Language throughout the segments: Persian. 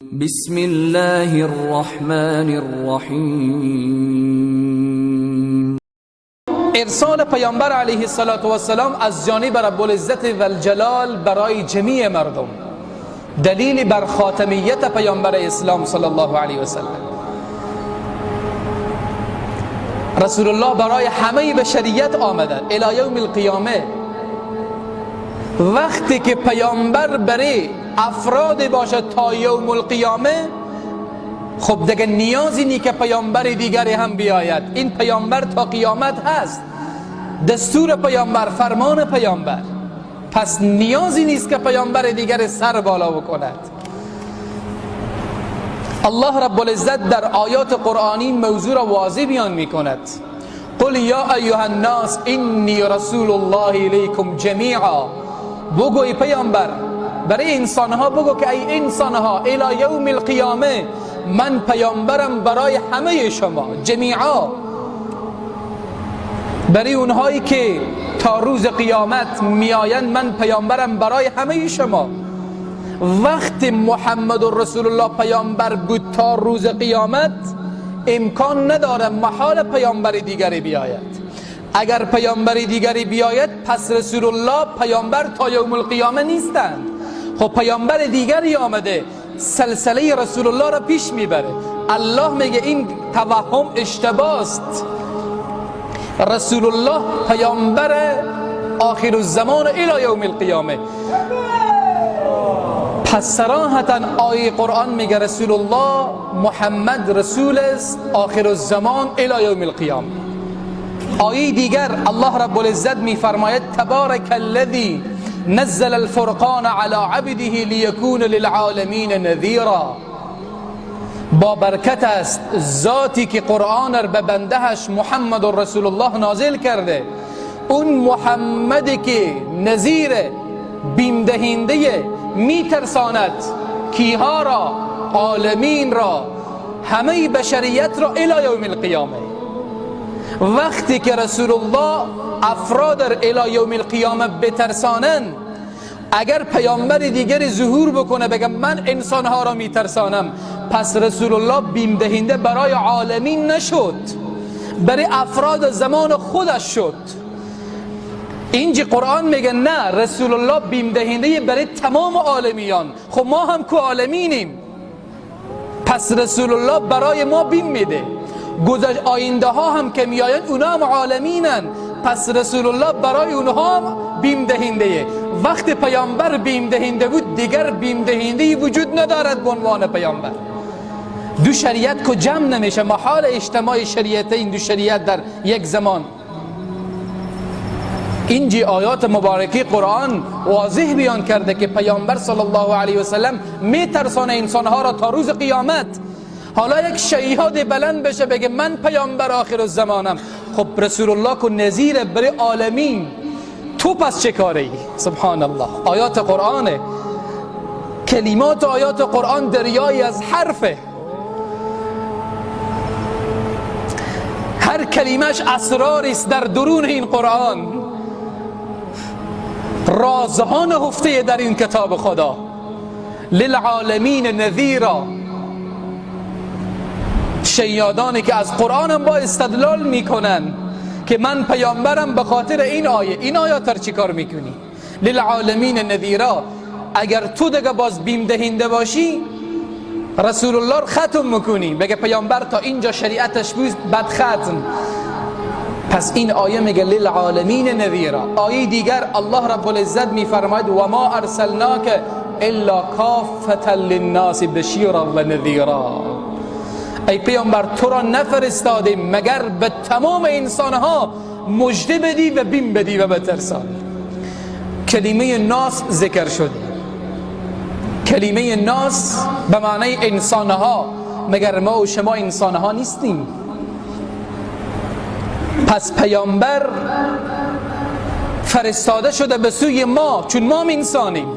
بسم الله الرحمن الرحیم. ارسال پیامبر علیه الصلاة والسلام از جانب رب العزت و الجلال برای جمیع مردم دلیل بر خاتمیت پیامبر اسلام صلی الله علیه و سلم. رسول الله برای همه بشریت آمده الی یوم القیامه. وقتی که پیامبر برای افراد باشد تا یوم القیامه، خب دیگه نیازی نی که پیامبر دیگری هم بیاید. این پیامبر تا قیامت هست، دستور پیامبر، فرمان پیامبر، پس نیازی نیست که پیامبر دیگر سر بالا بکند. الله رب العزت در آیات قرآنی موضوع را واضح بیان می کند. قل یا ایها الناس انی رسول الله الیکم جمیعا. بگو ای پیامبر، برای انسانها بگو که ای انسانها، الی یوم القیامه من پیامبرم برای همه شما، جمیعا، برای اونهایی که تا روز قیامت میآیند من پیامبرم برای همه شما. وقت محمد رسول الله پیامبر بود تا روز قیامت امکان نداره محال پیامبر دیگری بیاید. اگر پیامبر دیگری بیاید پس رسول الله پیامبر تا یوم القیامه نیستند. خب پیامبر دیگری آمده سلسله رسول الله را پیش میبره. الله میگه این توهم اشتباه است. رسول الله پیامبر آخر الزمان الی یوم القیامه. پس صراحتا آیه قرآن میگه رسول الله محمد رسول است آخر الزمان الی یوم القیامه. آیه دیگر الله رب العزت میفرماید تبارک الذی نزل الفرقان على عبده لیکون للعالمین نذیرا. با برکت است ذاتی که قرآن را به بندهش محمد رسول الله نازل کرده. اون محمدی که نذیر، بیم دهنده، میترساند کیها را، عالمین را، همه بشریت را الی یوم القیامه. وقتی که رسول الله افراد را الی یوم القیامه بترسانند، اگر پیامبر دیگری ظهور بکنه بگه من انسانها را میترسانم، پس رسول الله بیم دهنده برای عالمین نشد، برای افراد زمان خودش شد. اینجا قرآن میگه نه، رسول الله بیم دهنده برای تمام عالمیان. خب ما هم که عالمینیم، پس رسول الله برای ما بیم میده. گذشت آینده ها هم که میآیند اونا هم عالمینن، پس رسول الله برای اونها هم بیم دهنده. وقت پیامبر بیم دهنده بود دیگر بیم دهنده وجود ندارد به عنوان پیامبر. دو شریعت که جمع نمیشه، محال اجتماع شریعتین دو شریعت در یک زمان. اینجی آیات مبارکی قرآن واضح بیان کرده که پیامبر صلی الله علیه و سلم میترسانه انسانها را تا روز قیامت. حالا یک شیاد بلند بشه بگه من پیامبر آخر الزمانم، خب رسول الله که نذیر برای عالمین، تو پس چه کاره ای؟ سبحان الله. آیات قرآنه، کلمات آیات قرآن دریایی از حرفه، هر کلمهش اسراری است در درون این قرآن، رازها نهفته در این کتاب خدا. للعالمین نذیرا. شیادانی که از قرآن هم با استدلال میکنن که من پیامبرم به خاطر این آیه، این آیات رو چیکار میکنی؟ للعالمین نذیرا. اگر تو دیگه باز بیم دهنده باشی رسول الله رو ختم میکنی، بگه پیامبر تا اینجا شریعتش بود بعد ختم. پس این آیه میگه للعالمین نذیرا. آیه دیگر الله رب العزت میفرماید و ما ارسلناک الا کافة للناس بشیرا و نذیرا. ای پیامبر تو را نفرستادیم مگر به تمام انسانها مژده بدی و بیم بدی و بترسانی. کلمه ناس ذکر شده، کلمه ناس به معنی انسانها، مگر ما و شما انسانها نیستیم؟ پس پیامبر فرستاده شده به سوی ما چون ما هم انسانیم.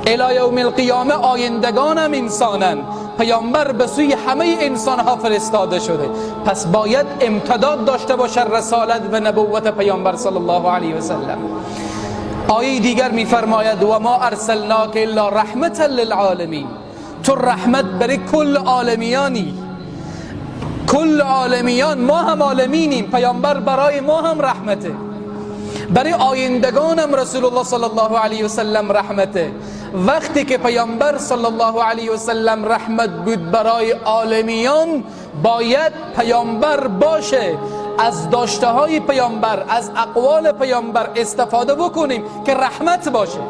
الی یوم القیامه آیندگان هم انسانن، پیامبر به سوی همه انسانها فرستاده شده، پس باید امتداد داشته باشد رسالت و نبوت پیامبر صلی الله علیه و سلم. آیه دیگر میفرماید و ما ارسلناک الا رحمتا للعالمین. تو رحمت برای کل عالمیانی، کل عالمیان، ما هم عالمینیم، پیامبر برای ما هم رحمته، برای آیندگانم رسول الله صلی الله علیه وسلم رحمته. وقتی که پیامبر صلی الله علیه وسلم رحمت بود برای عالمیان، باید پیامبر باشه، از داشته های پیامبر، از اقوال پیامبر استفاده بکنیم که رحمت باشه.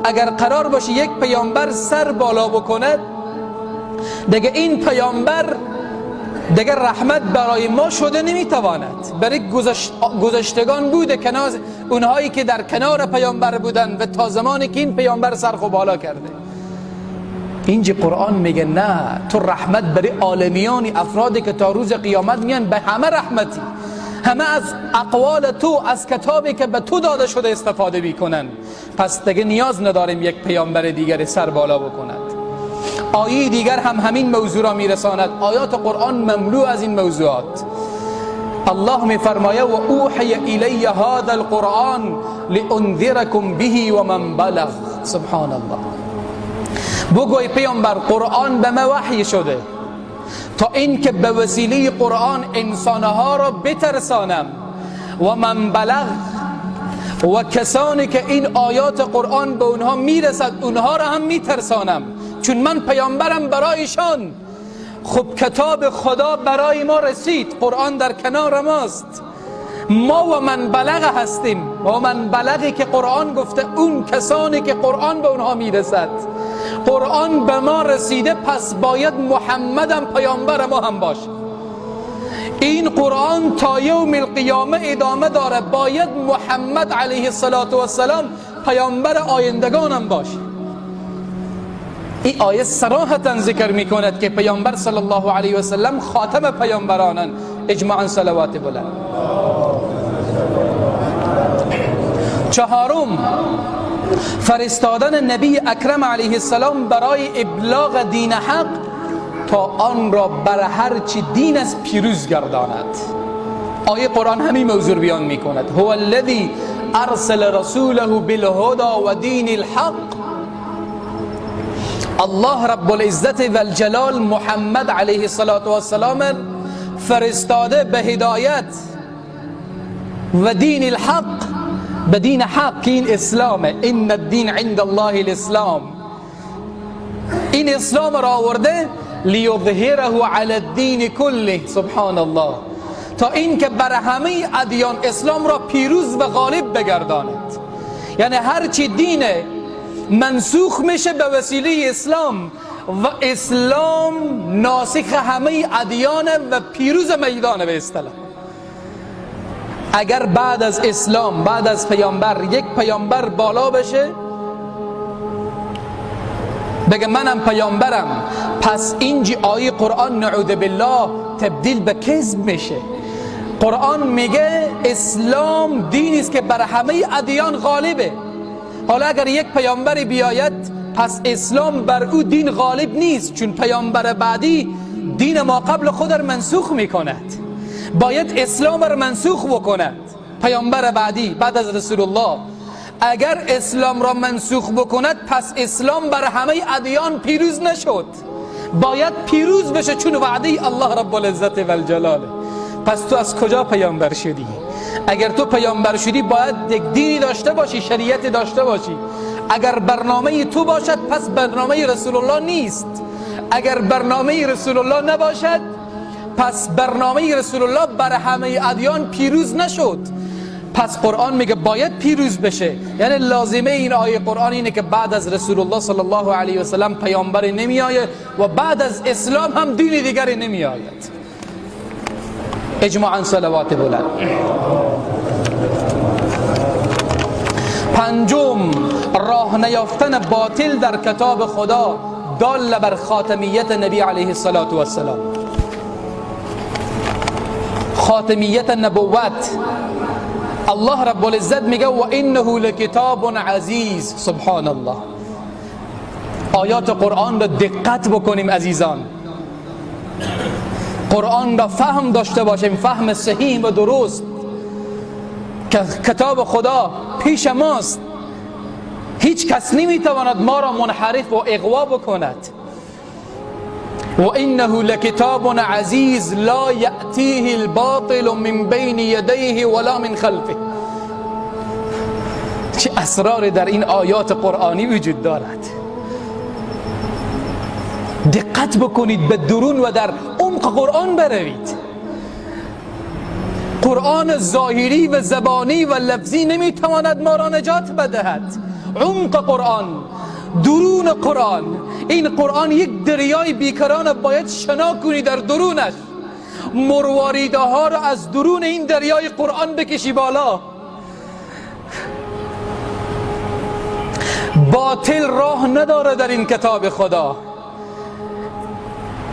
اگر قرار باشه یک پیامبر سر بالا بکند، دیگه این پیامبر دیگه رحمت برای ما شده نمیتواند. برای گذشتگان بوده، کنار اونهایی که در کنار پیامبر بودن و تا زمانی که این پیامبر سر خو بالا کرده. اینجا قرآن میگه نه، تو رحمت برای عالمیانی، افرادی که تا روز قیامت میان، به همه رحمتی، همه از اقوال تو، از کتابی که به تو داده شده استفاده میکنن. پس دیگه نیاز نداریم یک پیامبر دیگر سر بالا بکند. آیه دیگر هم همین موضوع را میرساند. آیات قرآن مملو از این موضوعات. الله میفرماید و اوحی الی هذا القرآن لانذرکم به و من بلغ. سبحان الله. بگوی پیامبر قرآن به ما وحی شده تا اینکه به وسیله قرآن انسانها را بترسانم، و من بلغ، و کسانی که این آیات قرآن به اونها میرسد اونها را هم میترسانم، چون من پیامبرم برایشان. خب کتاب خدا برای ما رسید، قرآن در کنار ماست، ما و من بلغ هستیم. و من بلغی که قرآن گفته اون کسانی که قرآن به اونها میرسد، قرآن به ما رسیده، پس باید محمدم پیامبر ما هم باشه. این قرآن تا یوم القیامه ادامه داره، باید محمد علیه الصلاة والسلام پیامبر آیندگانم باشه. این آیه صراحتا ذکر میکند که پیامبر صلی الله علیه و سلم خاتم پیامبرانن. اجماعا صلوات بلند. چهارم، فرستادن نبی اکرم علیه السلام برای ابلاغ دین حق تا آن را بر هر چی دین است پیروز گرداند. آیه قرآن همین موضوع بیان میکند. هو الذی ارسل رسوله بالهدى و دین الحق. الله رب العزت و الجلال محمد علیه الصلاة والسلام فرستاده به هدایت و دین الحق، به دین حق که این اسلامه. ان الدین عند الله الاسلام. این اسلام را آورده لیظهره علی الدین کله. سبحان الله. تا اینکه بر همه ادیان اسلام را پیروز و غالب بگرداند. یعنی هرچی دین منسوخ میشه به وسیله اسلام، و اسلام ناسخ همه ادیان و پیروز میدان به اصطلاح. اگر بعد از اسلام، بعد از پیامبر، یک پیامبر بالا بشه بگه منم پیامبرم، پس اینجی آیه قرآن نعوذ بالله تبدیل به کذب میشه. قرآن میگه اسلام دینی است که بر همه ادیان غالبه. حالا اگر یک پیامبری بیاید، پس اسلام بر او دین غالب نیست، چون پیامبر بعدی دین ما قبل خود را منسوخ میکند. باید اسلام را منسوخ بکند پیامبر بعدی بعد از رسول الله. اگر اسلام را منسوخ بکند، پس اسلام بر همه ادیان پیروز نشد. باید پیروز بشه، چون وعده الله رب العزت و الجلاله. پس تو از کجا پیامبر شدی؟ اگر تو پیامبر شدی باید یک دینی داشته باشی، شریعت داشته باشی. اگر برنامه تو باشد، پس برنامه رسول الله نیست. اگر برنامه رسول الله نباشد، پس برنامه رسول الله بر همه ادیان پیروز نشد. پس قرآن میگه باید پیروز بشه. یعنی لازمه این آیه قرآن اینه که بعد از رسول الله صلی الله علیه و سلم پیامبر نمی آید و بعد از اسلام هم دین دیگری نمی آید. اجماعا صلوات بلند. پنجم، راه نیافتن باطل در کتاب خدا دال بر خاتمیت نبی علیه الصلاة والسلام، خاتمیت نبوت. الله رب العزت میگه و انه لکتاب عزیز. سبحان الله. آیات قرآن را دقت بکنیم عزیزان، قرآن را فهم داشته باشیم، فهم صحیح و درست، که کتاب خدا پیش ماست، هیچ کس نمیتواند ما را منحرف و اغوا بکند. و انه لکتاب عزیز لا یأتیه الباطل من بین یدیه ولا من خلفه. چه اسرار در این آیات قرآنی وجود دارد. دقت بکنید به درون و در عمق قرآن بروید. قرآن ظاهری و زبانی و لفظی نمیتواند ما را نجات بدهد. عمق قرآن، درون قرآن، این قرآن یک دریای بیکران، باید شنا کنی در درونش، مرواریده ها را از درون این دریای قرآن بکشی بالا. باطل راه نداره در این کتاب خدا،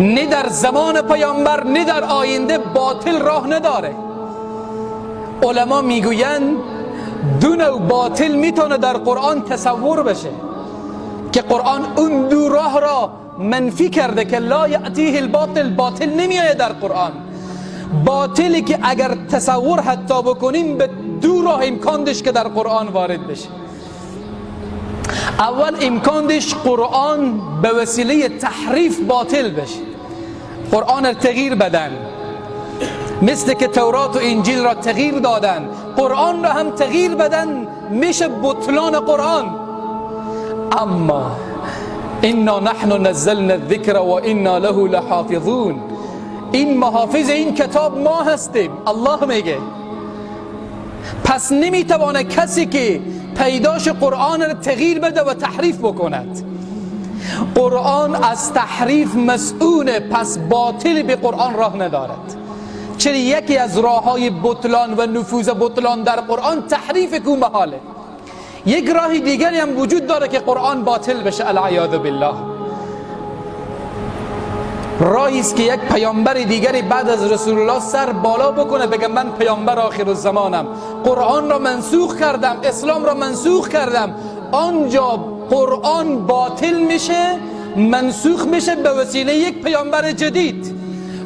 نه در زمان پیامبر نه در آینده باطل راه نداره. علما میگویند دو نوع باطل میتونه در قرآن تصور بشه که قرآن اون دو راه را منفی کرده که لا یأتیه الباطل، باطل نمیآید در قرآن. باطلی که اگر تصور حتی بکنیم به دو راه امکان داشت که در قرآن وارد بشه. اول امکان داشت قرآن به وسیله تحریف باطل بشه، قرآن را تغییر بدن، مثل که تورات و انجیل را تغییر دادن، قرآن را هم تغییر بدن، میشه بطلان قرآن. اما انا نحن نزلنا الذکر و انا له لحافظون، این محافظ این کتاب ما هستیم، الله میگه. پس نمیتوانه کسی که پیداش قرآن را تغییر بده و تحریف بکند. قرآن از تحریف مسئوله، پس باطل به قرآن راه ندارد. چرا یکی از راه های بطلان و نفوذ بطلان در قرآن تحریف کو محاله. یک راه دیگری هم وجود داره که قرآن باطل بشه، العیاذ بالله. راهی است که یک پیامبر دیگری بعد از رسول الله سر بالا بکنه، بگه من پیامبر آخر الزمانم، قرآن را منسوخ کردم، اسلام را منسوخ کردم. آنجا قرآن باطل میشه، منسوخ میشه به وسیله یک پیامبر جدید.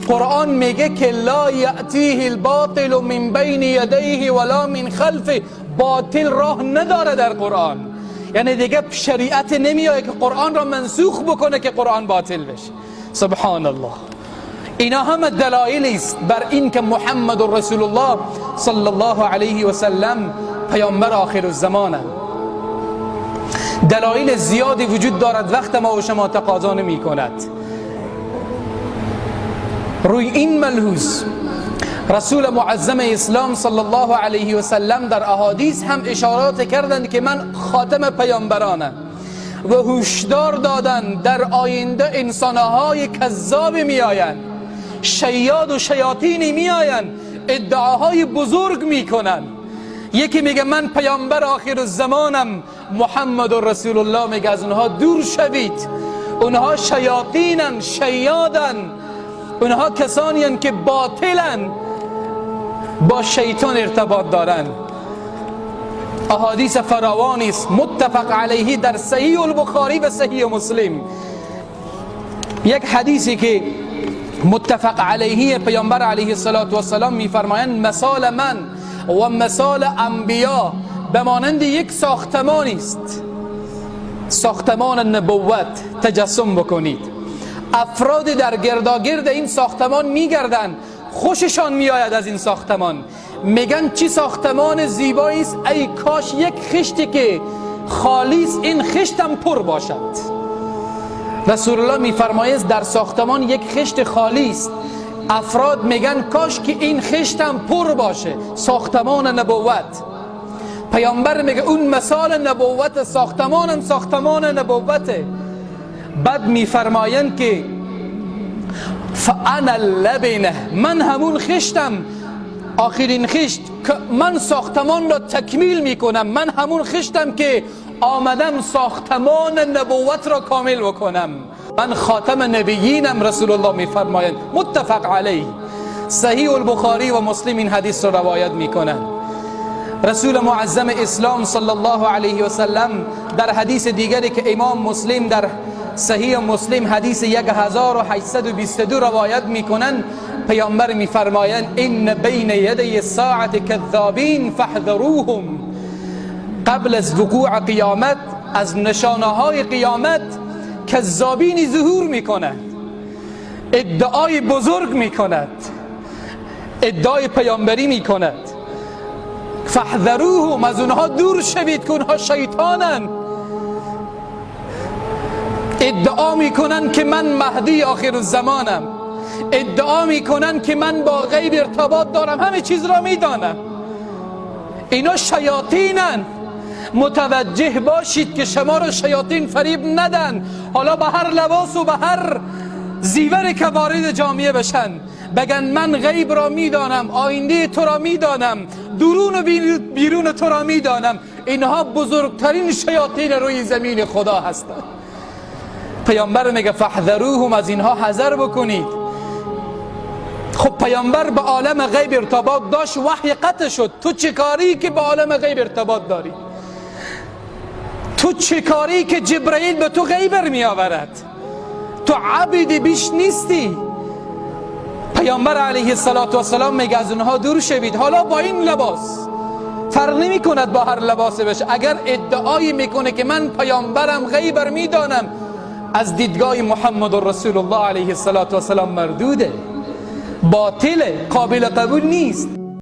قرآن میگه که لا یأتیه الباطل من بین یدیه ولا من خلفه، باطل راه نداره در قرآن. یعنی دیگه شریعت نمیاد که قرآن را منسوخ بکنه که قرآن باطل بشه. سبحان الله. اینا همه دلایلی است بر این که محمد رسول الله صلی الله علیه و سلم پیامبر آخر الزمانه. دلایل زیادی وجود دارد، وقت ما و شما تقاضا نمی کند. روی این ملحوظ رسول معظم اسلام صلی الله علیه و سلم در احادیث هم اشارات کردند که من خاتم پیامبرانم و هشدار دادند در آینده انسانهای کذاب میآیند، شیاد و شیاطینی میآیند، ادعاهای بزرگ میکنند. یکی میگه من پیامبر آخر الزمانم، محمد رسول الله میگه از اونها دور شوید، اونها شیاطینن، شیادن، اونها کسانی هستند که باطلن، با شیطان ارتباط دارند. احادیث فراوانی است متفق علیه در صحیح البخاری و صحیح مسلم. یک حدیثی که متفق علیه پیامبر علیه الصلاة والسلام میفرمایند مثال من و مثال انبیا به مانند یک ساختمانی است، ساختمان نبوت تجسم بکنید. افراد در گرداگرد این ساختمان میگردند، خوششان میآید از این ساختمان، میگن چی ساختمان زیبایی است، ای کاش یک خشتی که خالی است این خشتم پر باشد. رسول الله میفرماید در ساختمان یک خشت خالی است، افراد میگن کاش که این خشتم پر باشه، ساختمان نبوت. پیامبر میگه اون مثال نبوت، ساختمانم ساختمان نبوته. بعد میفرمایند که فانا اللبنه، من همون خشتم، آخرین خشت، من ساختمان را تکمیل میکنم، من همون خشتم که آمدم ساختمان نبوت را کامل بکنم، من خاتم نبیینم. رسول الله میفرمایند متفق علیه، صحیح البخاری و مسلم این حدیث را روایت میکنند. رسول معظم اسلام صلی الله علیه و سلم در حدیث دیگری که امام مسلم در صحیح مسلم حدیث 1822 روایت میکنند، پیامبر میفرمایند ان بین یدی الساعة کذابین فاحذروهم. قبل از وقوع قیامت، از نشانه های قیامت، کذابینی ظهور میکنند. ادعای بزرگ میکند، ادعای پیامبری میکند. فاحذروهم، از اونها دور شوید که اونها شیطانن. ادعا میکنن که من مهدی آخر الزمانم، ادعا میکنن که من با غیب ارتباط دارم، همه چیز را میدانم. اینا شیاطینن. متوجه باشید که شما را شیاطین فریب ندن. حالا به هر لباس و به هر زیور که وارد جامعه بشن، بگن من غیب را میدانم، آینده تو را میدانم، درون و بیرون تو را میدانم، اینها بزرگترین شیاطین روی زمین خدا هستند. پیامبر میگه فاحذروهم، از اینها حذر بکنید. خب پیامبر به عالم غیب ارتباط داشت، وحی قطع شد. تو چه کاری که به عالم غیب ارتباط داری؟ تو چه کاری که جبرئیل به تو غیب می آورد؟ تو عبد بیش نیستی. پیامبر علیه السلام میگه از اونها دور شوید. حالا با این لباس فرق نمی کند با هر لباس بشه، اگر ادعایی میکنه که من پیامبرم، غیب میدانم، از دیدگاه محمد رسول الله علیه السلام مردوده، باطله، قابل قبول نیست.